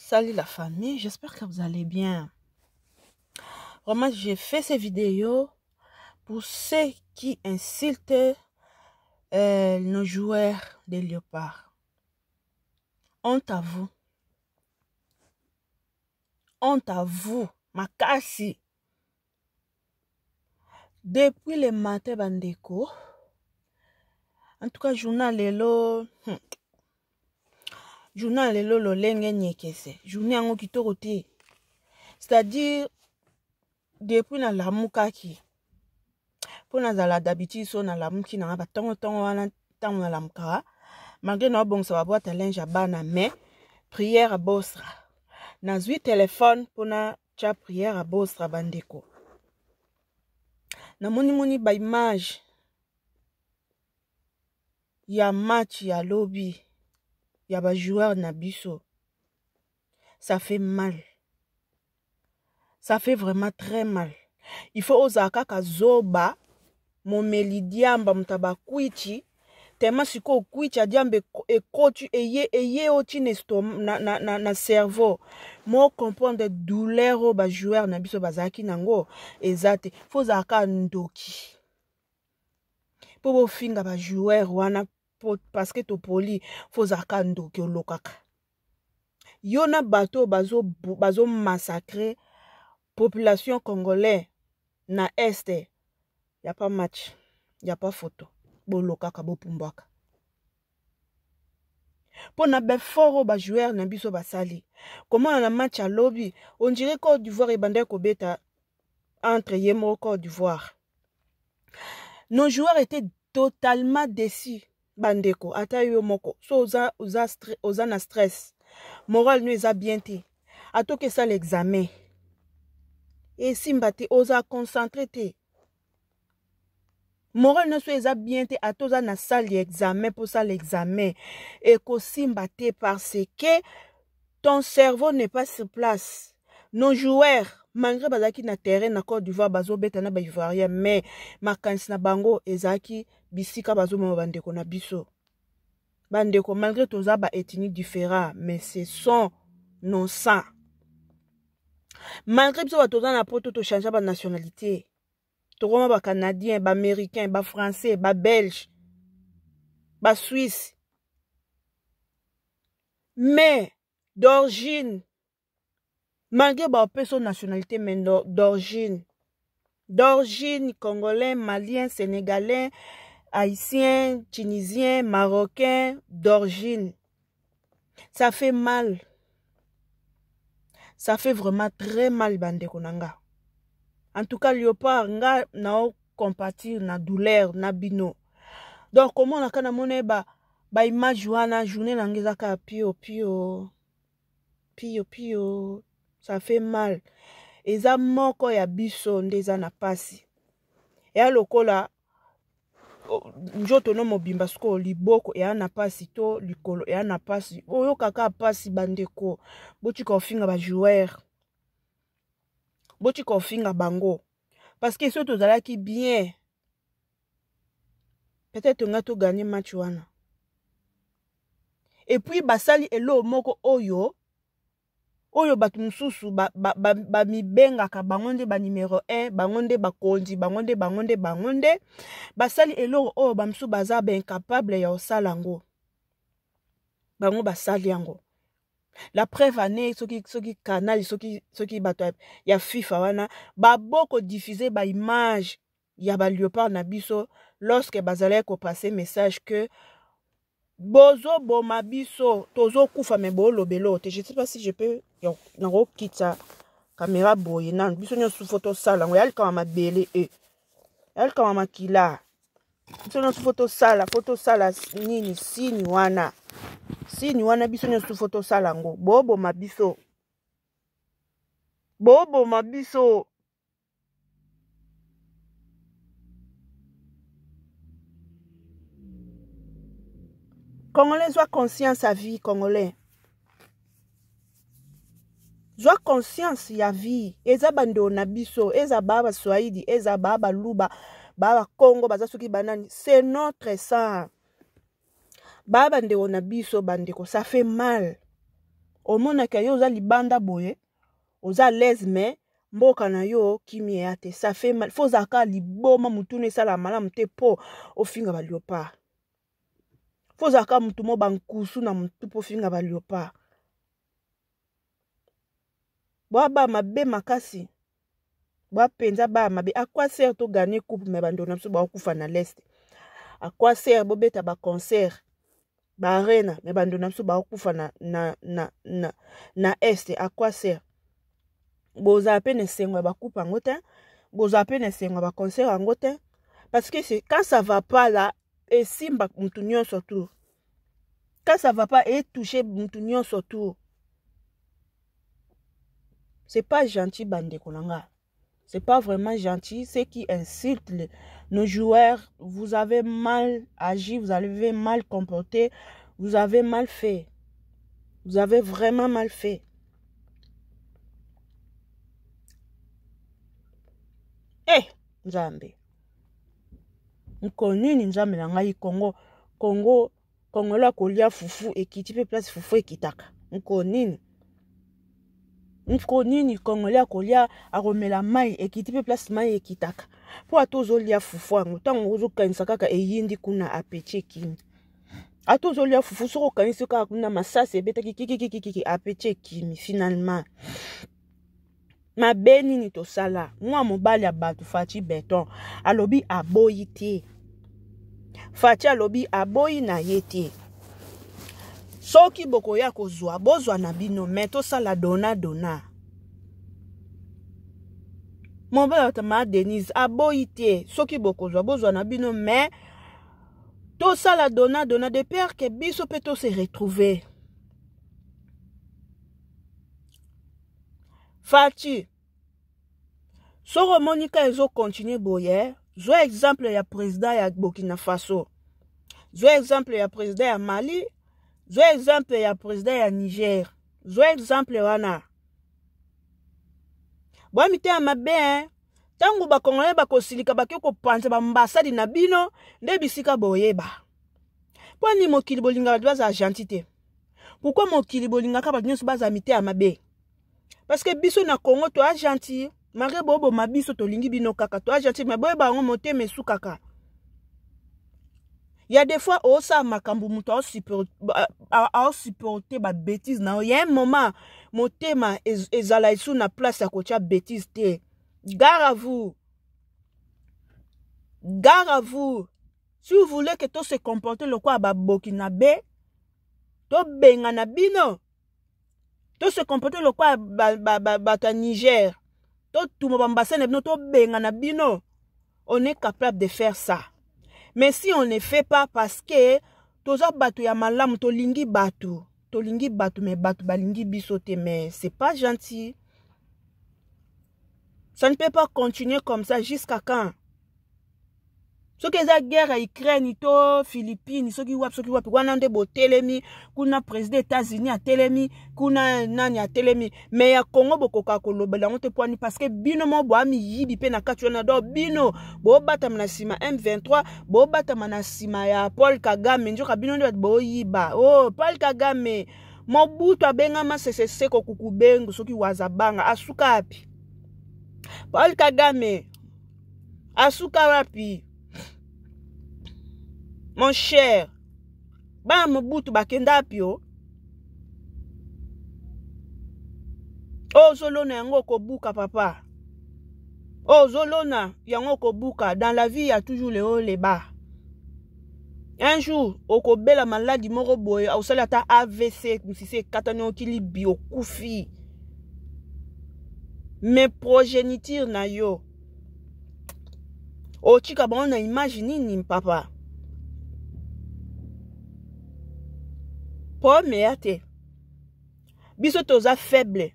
Salut la famille, j'espère que vous allez bien. Vraiment, j'ai fait ces vidéos pour ceux qui insultent nos joueurs de Léopard. Honte à vous. Honte à vous, makasi. Depuis le matin, bandeko. En tout cas, journal lelo. Journal lelo lolenge nyekese. Journée yango kitoko te. C'est-à-dire, depuis nalamukaki. Mpo nazala d'habitude so nalamuki nanga ba tongo tongo wana ntango nalamukaka. Malgré naobongisa ba boîte à linge ya bana, mais prière à Bostra. Nazwi téléphone mpona tia prière à Bostra bandeko. Namoni moni ba image ya match ya lobi ya ba joueur na biso. Ça fait mal. Ça fait vraiment très mal. Il faut ozala kaka zoba momeli diamba moto bakwiti tellement sikoyo kwiti ya diamba ekoti eye eye oti na, na, na, na, na cerveau mo comprendre douleur oyo ba joueur na biso bazalaki nango eza te. Faut ozala kaka ndoki mpo bofinga ba joueur wana parce que topoli. Faut ozala kaka ndoki olokaka yo na bato oyo bazo massacrer population congolais na est. Ya pas match, ya pas photo. Bolokaka, bopumbwaka mpo na ba effort oyo bajoueur na biso basali. Komona na match ya lobi, on dirait Côte d'Ivoire ebandaki kobeta entre ye moko Côte d'Ivoire. Nos joueurs étaient totalement déçus. Bandeko, ata yo moko so oza na stress, moral no eza bien te, atoki esala examen esimba te, oza concentré te, moral nyonso eza bien te, ata oza na salle ya examen mpo osala examen ekosimba te, parce que ton cerveau n'est pas sur place. Nos joueurs, malgré bazalaki na terrain na Côte d'Ivoire, bazobeta na baivoirien, mais makanisi na bango ezalaki bisika bazomona bandeko na biso. Bandeko, malgré toza baethnie différent, mais ce sont nos sangs. Malgré biso bato toza na poto, tochange banationalité, tokoma bacanadien, baaméricain, bafrançais, babelge, basuisse, mais d'origine, malgré baopesa nationalité, mais d'origine congolais, malien, sénégalais, haïtien, tunisien, marocain d'origine. Ça fait mal, ça fait vraiment très mal, bandeko na nga. En tout cas, Léopard, nga nao compatir na douleur na bino. Donc komonaka namona ba baimage wana, journée na nga eza kaka pio pio pio pio. Ça fait mal. Eza moko ya biso nde eza na pasi, eya lokola nzoto no mobimba. Sikoyo liboko eya na pasi to likolo eya na pasi, oyokaka pasi. Bandeko, botika kofinga bajoueur, botika kofinga bango, parce que soki tozalaki bien, peut-être ngai toganye match wana. Et puis basali eloko moko oyo bato mosusu bamibengaka ba, ba, ba bango nde banumero 1, bango nde bakonzi, bango nde, bango nde, bango nde basali eloko oyo bamosusu baza baincapable ya kosala yango, bango basali yango. La preuve ane, soki canal, soki bato ya FIFA wana baboko diffuse baimage ya baléopard na biso lorsque bazalaki kopase message que bozoboma biso, tozokufa, me boolobela oyo te. Je sais pas si je peux nakokitisa caméra boye nanu. Biso nyonso faut tosala yango ya likama mabele e ya likama makila. Biso nyonso faut tosala, faut tosala nini, signe wana, signe wana, biso nyonso faut tosala yango. Boboma biso, boboma biso. Congolais, zwa conscience ya vie. Congolais, zwa conscience ya vie. Eza bandeko na biso, eza baa baswahili, eza baa baluba, baa bakongo, baza soki banani, c'est notre sang. Baa bandeko na biso. Bandeko, ça fait mal. Omonaka yo oza libanda boye, oza à l'aise, mais mboka na yo kimia eya te. Ça fait mal. Faut ozalaka liboma, mutuna esala malamu te po ofinga ba léopard. Faut ozalaka mutu mo bankusu na mutu po ofinga ba léopard. Boa ba mabe makasi. Boa penza ba mabe. À quoi sert to gagner coupe mais bando na biso ba kufa na l'est? À quoi sert bobeta ba concert? Ba arena mais bando na biso ba kufa na est? À quoi sert? Bozala pe na esengo ya ba coupe yango te, bozala pe na esengo ya ba concert yango te, parce que c'est quand ça va pas là esimba mutu nyonso tout. Quand ça va pas et toucher mutu nyonso tout. C'est pas gentil bandeko na nga. C'est pas vraiment gentil. Ceux qui insultent nos joueurs, vous avez mal agi, vous avez mal comporté, vous avez mal fait. Vous avez vraiment mal fait. Eh, Nzambe. Nkonini Nzambe na ngai Congo, Congo, Congolais akolia fufu ekiti pe place fufu ekitaka. Nkonini. Nkonini Congolais akolia akomela mai ekiti pe place mai ekitaka. Po ata ozolia fufu yango ntango ozokanisa kaka eyindi kuna appétit ekimi. Ata ozolia fufu soki okanisi kaka kuna masasi ebetaki kikikikiki appétit ekimi finalement. Mabe nini tosala? Mwa mobali ya bato Fatshi Beton alobi aboyi te. Fatshi alobi aboyi na ye te. Soki bokoya kozwa, bozwa na bino, mais tosala dona dona. Mobali ya ma Denise aboyi te. Soki bokozwa, bozwa na bino, mais tosala dona dona de peur que biso pe to se retrouver. Fatshi, soki omoni ka ezo continuer boye, zwa exemple ya président ya Burkina Faso, zwa exemple ya président ya Mali, zwa exemple ya président ya Niger, zwa exemple wana. Bwa mitema mabe, hein? Tango ba Congolais bakosilika bake kopanza ba ambassade na bino nde bisika boyeba. Mpo ni mokili bolingaka bato bazala gentil te. Pourquoi mokili bolingaka bato nyonso bazala mitema mabe? Parce que biso na Congo toa gentil, malgré boboma biso tolingi bino kaka, toa gentil, mais boyeba yango motema esukaka. Il y a des fois osala makambo moto aosupporte ba bêtise na yo. Il y a un moment motema ezala esu na place ya kotia bêtise te. Gare à vous. Gare à vous. Si vous voulez que to se comporte lokola ba Burkinabé, to benga na bino. To se comporte lokola bato ya Niger. To tuma ba ambassade na bino, to benga na bino. On est capable de faire ça. Mais si on ne fait pas parce que toza bato ya malamu, tolingi bato. Tolingi bato, mais bato balingi biso te, mais c'est pas gentil. Ça ne peut pas continuer comme ça jusqu'à quand? Soki eza guerre ya Ukraine to Philippines, soki wapi, soki wapi, wana nde botelemi, kuna président États-Unis atelemi, kuna nani atelemi, mais ya Congo bokoka kolobela yango te poani, parce que bino mo boa miyibi pe na kati wana, donc bino bobatama na sima M23, bobatama na sima ya Paul Kagame, nzoka bino nde bato boyiba. Oh, Paul Kagame, Mobutu abengama Sese Seko Kukubengu, soki Wazabanga, asuka wapi? Paul Kagame asuka wapi? Mon cher, bana Mobutu bakenda wapi o? Ozolona yango okobuka papa. Ozolona yango okobuka. Dans la vie, il y a toujours les hauts et les bas. Un jour, okobela maladi moko boye, osali ata AVC, misisi ekatani okili bi okufi. Mais progéniture na yo, otika bango na image nini papa? Po meya te. Biso toza faible.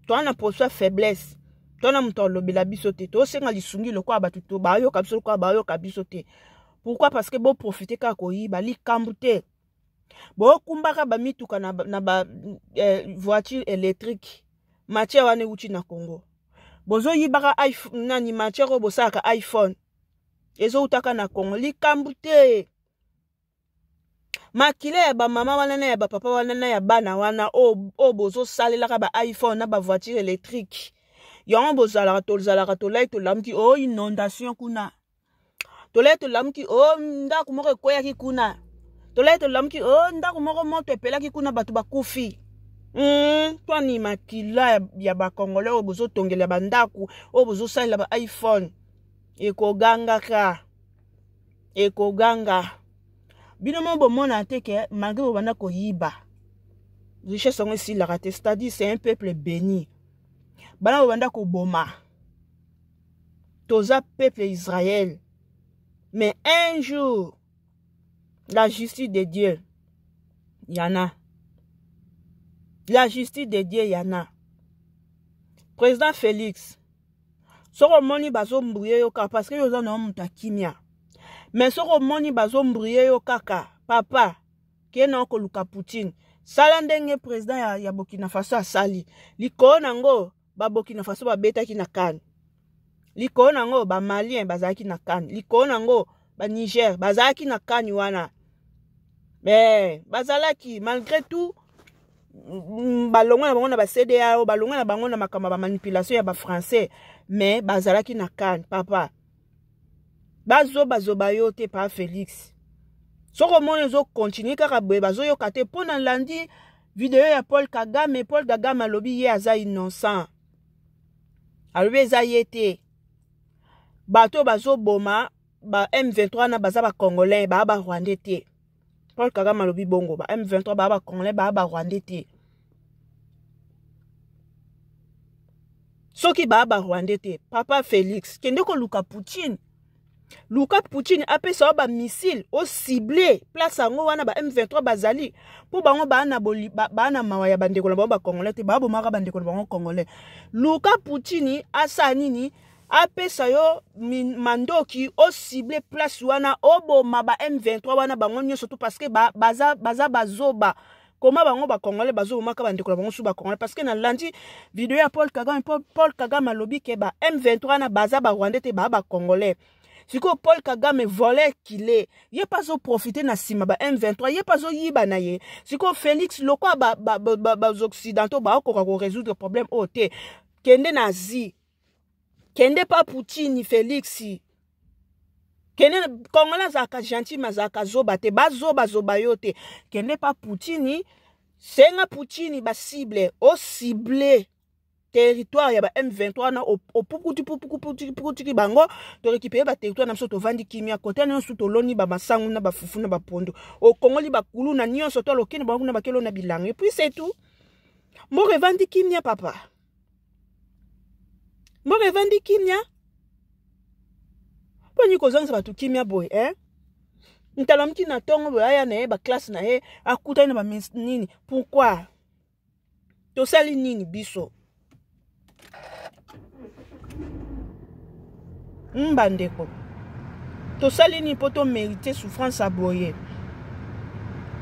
Toza na position ya faiblesse. Toza na moto alobela biso te. Tosenga lisungi lokola bato to bayoka biso lokola bayoka biso te. Pourquoi? Parce que bo profiter kaka koyiba likambo te. Bokumbaka ba mituka na ba voiture électrique. Matière wana euti na Congo. Bozoyibaka iPhone, nani matière oyo bosalaka iPhone. Ezoutaka na Congo. Likambo te. Makila ya bamama wana na ya bapapa wana na ya bana wana oyo bozosalelaka ba iPhone na bavoiture électrique, yango bozalaka, tozalaka, tolai, tolamuki, o oh, inondation kuna, tolai, tolamuki, o oh, ndako moko ekweyaki kuna, tolai, tolamuki, o oh, ndako moko moto epelaki kuna, bato bakufi. Twani makila ya bacongolais oyo bozotongela bandako, oyo bozosalela ba iPhone, ekogangaka, ekoganga. Bino mo bomona te ke malgré bobanda koyiba, richesse yango esilaka te. C'est-à-dire, c'est un peuple béni. Bana bobanda koboma, toza peuple Israël, mais un jour la justice de Dieu yana, la justice de Dieu yana. Président Félix, soki omoni bazombrie yo kaka parce que yo oza na yo moto ya kimia, mais soki omoni bazombrie yo kaka, papa, ke na koluka Poutine. Sala ndenge président ya Burkina Faso asali. Likolo nango baburkina Faso babetaki na CAN, likolo nango bamalien bazalaki na CAN, likolo nango baniger bazalaki na CAN wana, mais bazalaki malgré tout balongwa na bango na baCEDEAO, balongwa na bango na makambo ya bamanipulation ya bafrançais, mais bazalaki na CAN. Papa, bazobazoba yo te. Pa Félix, soki omoni ezokontinue kaka boye, bazoyoka te, mpo na landi video ya Paul Kagame. Paul Kagame alobi ye aza innocent, alobi eza ye te. Bato bazoboma ba M23 wana baza bacongolais, baa barwandais te. Paul Kagame alobi bongo, ba M23 baa bacongolais, baa barwandais te. Soki baa barwandais te, papa Félix, kende koluka Poutine. Luka Poutine apesa yo bamissile, ocible place yango wana ba M23 bazali, mpo bango baa na mawa ya bandeko na bango bacongolais te, babomaka bandeko na bango congolais. Luka Poutine asala nini? Apesa yo mandoki, ocible place wana, oboma ba M23 wana bango nyonso tu, parce que baza, baza bazoba. Koma bango bacongolais bazobomaka bandeko na bango su bacongolais? Parce que nalandi video ya Paul Kagame. Paul Kagame alobi ke ba M23 wana baza barwandais te, baa bacongolais. Sikoyo Paul Kagame, voleur qu'il est, ye mpe azoprofite na nsima ba M23, ye mpe azoyiba na ye. Sikoyo Félix, lokwa baoccidentaux ba, ba, baokoka korésoudre problème oyo te, kende na Asie, kende pa Poutine. Félix, kende. Congolais azalaka gentil, mais azalaka zoba te. Bazobazoba yo te. Kende pa Poutine, senga Poutine bacible, ocible territoire ya ba M23 wana, opukuti pukutiki bango, torécupere baterritoire na biso, tovandi kimia. Kote nyonso toloni bamasangu na bafufu na bapondo, okongoli bakulu na nyonso to alokende bango kuna, bakelo na bilanga, et puis c'est tout. Mboka evandi kimia, papa, mboka evandi kimia. Mpo nini kozangisa bato kimia boye, eh? Ntalamuki na ntongo boye, aya na ye baklasse na ye, akutani na bamis nini? Pourquoi? Tosali nini biso? Bandeko, tosali nini mpo tomérite souffrance ya boye?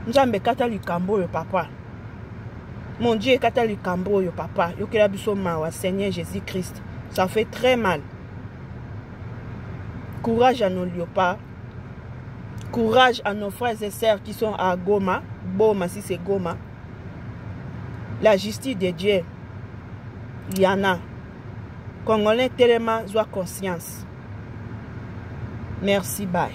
Nzambe, kata likambo oyo. Papa, mon Dieu, kata likambo oyo. Papa, yokela biso mawa. Seigneur Jésus Christ, ça fait très mal. Courage à nos léopards, courage à nos frères et sœurs qui sont à Goma, Boma si c'est Goma. La justice de Dieu, il y en a. Congolais, telema, zwa conscience. Merci, bye.